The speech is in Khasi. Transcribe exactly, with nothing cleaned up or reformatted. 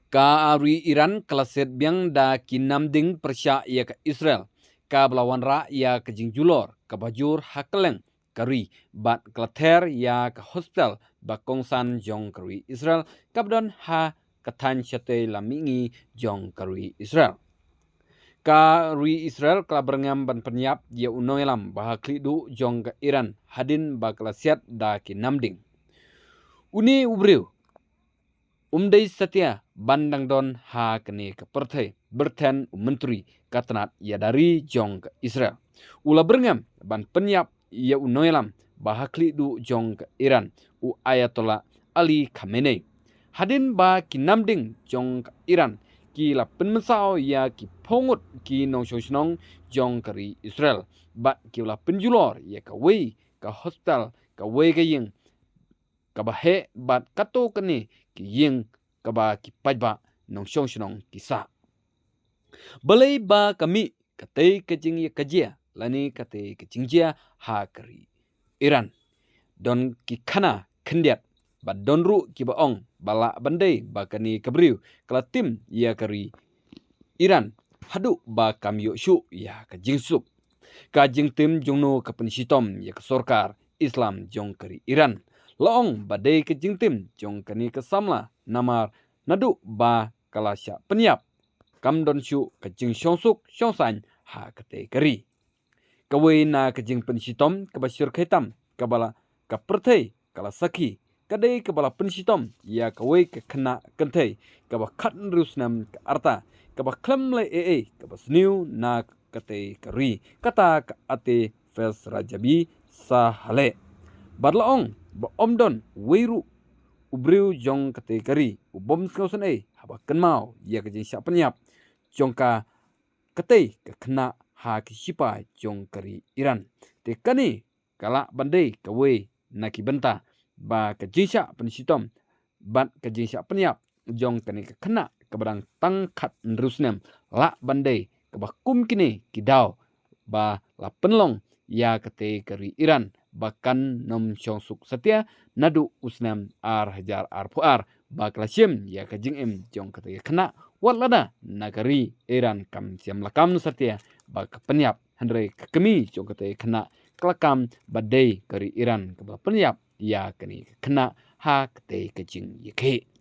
Ka ri Iran ka la siat biang da ki namding pyrshah ïa ka Israel, kaba la wanrah ïa ka jingjulor kaba jur ha kylleng ka ri, bad ka la ther ïa ka hospital ba kongsan jong ka ri Israel, kaba don ha ka thaiñ shatei lam mihngi jong ka ri Israel. Ka ri Israel ka la byrngem ban pynïap ïa u nongïalam ba ha khlieh duh jong ka Iran hadien ba ka la siat da ki namding. Une u briew um dei satia ban dang don ha kane ka pyrthei, byrthen u myntri ka tnat ïada ri jong ka Israel. U la byrngem ban pynïap ïa u nongïalam ba ha khlieh duh jong ka Iran, u Ayatollah Ali Khamenei. Hadien ba ki namding jong ka Iran ki la pynmynsaw ïa ki phew ngut ki nongshong shnong jong ka ri Israel, bad ki la pynjulor ïa kawei ka hospital, kawei ka ïing kaba heh, bad katto katne ki ïing kaba ki paidbah nongshong shnong ki sah. Balei ba ka mih katei ka jingïakajia lane katei ka jingjia ha ka ri Iran? Don ki khana khyndiat, bad don ruh kiba ong ba lah ban dei ba kane ka briew ka la tim ïa ka ri Iran haduh ba kam ïoh shuh ïa ka jingsuk. Ka jingtim jongno ka pynshitom ïa ka sorkar Islam jong ka ri Iran? La ong ba dei ka jingtim jong kane ka samla, namar naduh ba ka la shah pynïap kam don shuh ka jingshongsuk shongsaiñ ha katei ka ri. Kawei na ka jingpynshitom kaba shyrkhei tam kaba la ka pyrthei ka la sakhi, ka dei kaba la pynshitom ïa kawei ka khynnah kynthei kaba khathynriew snem ka rta, kaba khlem leh ei ei kaba sniew na katei ka ri, kata ka Atefes Rajabi Saleh. Bad la ong ba ym don wei ruh u briew jong katei ka ri u bym sngewsynei haba kynmaw ïa ka jingshah pynïap jong ka katei ka khynnah ha ki shipai jong ka ri Iran. Te kane ka lah ban dei kawei na ki bynta ba ka jingshah pynshitom bad ka jingshah pynïap jong kane ka khynnah kaba dang tang khathynriew snem lah ban dei kaba kum kine ki daw ba la pynlong ïa katei ka ri Iran ba kan nym shongsuk satia naduh u snem ar hajar arphew ar, ba ka la shim ïa ka jingim jong katei ka khynnah, wat lada na ka ri Iran kam shym la kam satia ba ka pynïap, hynrei ka kmie jong katei ka khynnah ka la kam ba dei ka ri Iran kaba la pynïap ïa kane ka khynnah ha katei ka jingïakhih.